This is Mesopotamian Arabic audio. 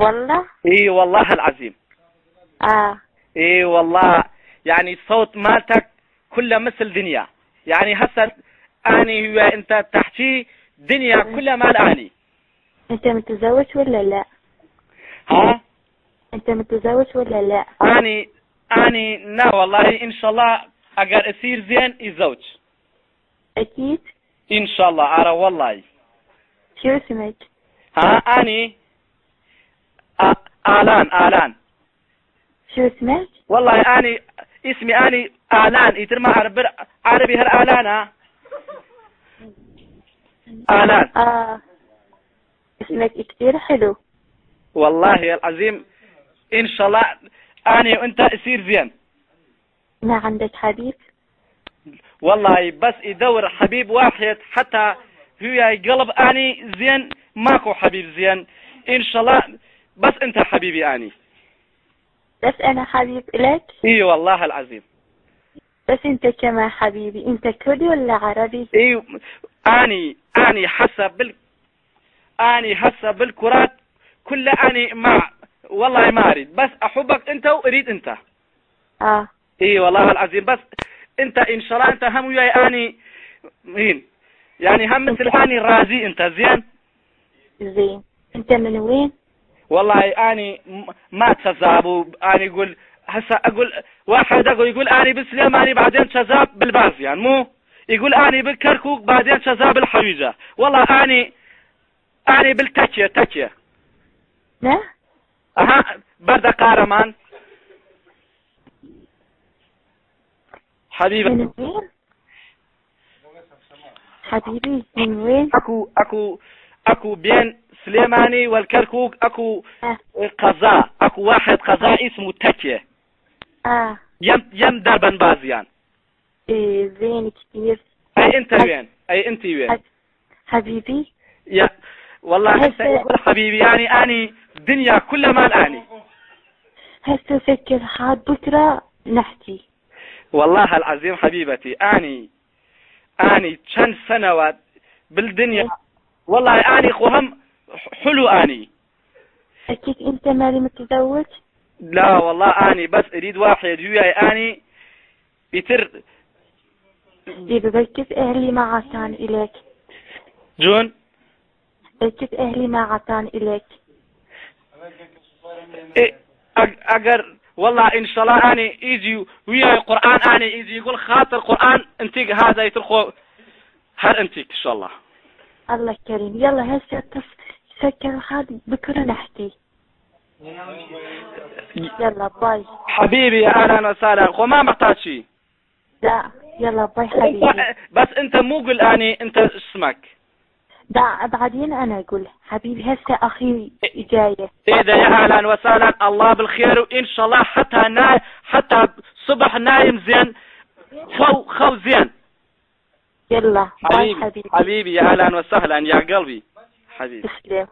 والله. اي والله العظيم. اي والله، يعني الصوت مالتك كله مثل دنيا، يعني هسه اني انت تحكي دنيا كلها مال اني. انت متزوج ولا لا؟ ها؟ انت متزوج ولا لا؟ اني لا والله، ان شاء الله اقدر اصير زين يزوج. اكيد ان شاء الله. ارى والله. شو اسمك؟ ها؟ اني آلان. شو اسمك؟ والله اني اسمي اني آلان. يترمى عربي هالآلان. آلان. اسمك كثير حلو. والله العظيم ان شاء الله اني وانت يصير زين. ما عندك حبيب؟ والله بس يدور حبيب واحد حتى هو قلب اني زين، ماكو حبيب زين ان شاء الله، بس انت حبيبي اني. بس انا حبيب لك؟ اي والله العظيم. بس انت كمان حبيبي. انت كردي ولا عربي؟ اي اني هسه بالكرات كلها اني والله ما اريد، بس احبك انت واريد انت. اي والله العظيم. بس انت ان شاء الله انت هم وياي اني مين، يعني هم مثل اني راضي انت زين. زين. انت من وين؟ والله اني ما تزابوا. اني اقول هسه اقول واحد يقول اني بالسليماني بعدين تزاب بالبازيان، مو يقول اني بالكركوك بعدين تزاب بالحويجه. والله اني بالتكيه. لا. برد قارمان حبيبي. من وين؟ حبيبي من وين؟ اكو بين سليماني والكركوك اكو قضاء، اكو واحد قضاء اسمه تكيه. يم دربن بازيان. ايه زين كثير. اي انت وين؟ حبيبي. يا والله انت يقول حبيبي، يعني اني الدنيا كلها مال اني. هسه فكر حاد بكره نحكي. والله العظيم حبيبتي اني كم سنوات بالدنيا، والله اني خوهم حلو اني. اكيد انت مالي متزوج؟ لا والله اني بس اريد واحد وياي اني يتر. بكيف اهلي ما عطان اليك؟ جون بكيف اهلي ما عطان اليك؟ إيه اقر والله ان شاء الله اني يجي وياي قران، اني يجي يقول خاطر قران انتيك هذا يترخو هل انتيك ان شاء الله. الله كريم. يلا هسه سكر هذا بكره نحكي. يلا باي حبيبي. اهلا وسهلا. خو ما محتاج شيء. لا يلا باي حبيبي. بس انت مو قل اني انت اسمك. لا بعدين انا اقول حبيبي. هسه اخي جايه. اذا يا اهلا وسهلا. الله بالخير وان شاء الله حتى صبح نايم زين، خو زين. يلا باي حبيبي. حبيبي يا اهلا وسهلا يا قلبي حبيبي. تسلم.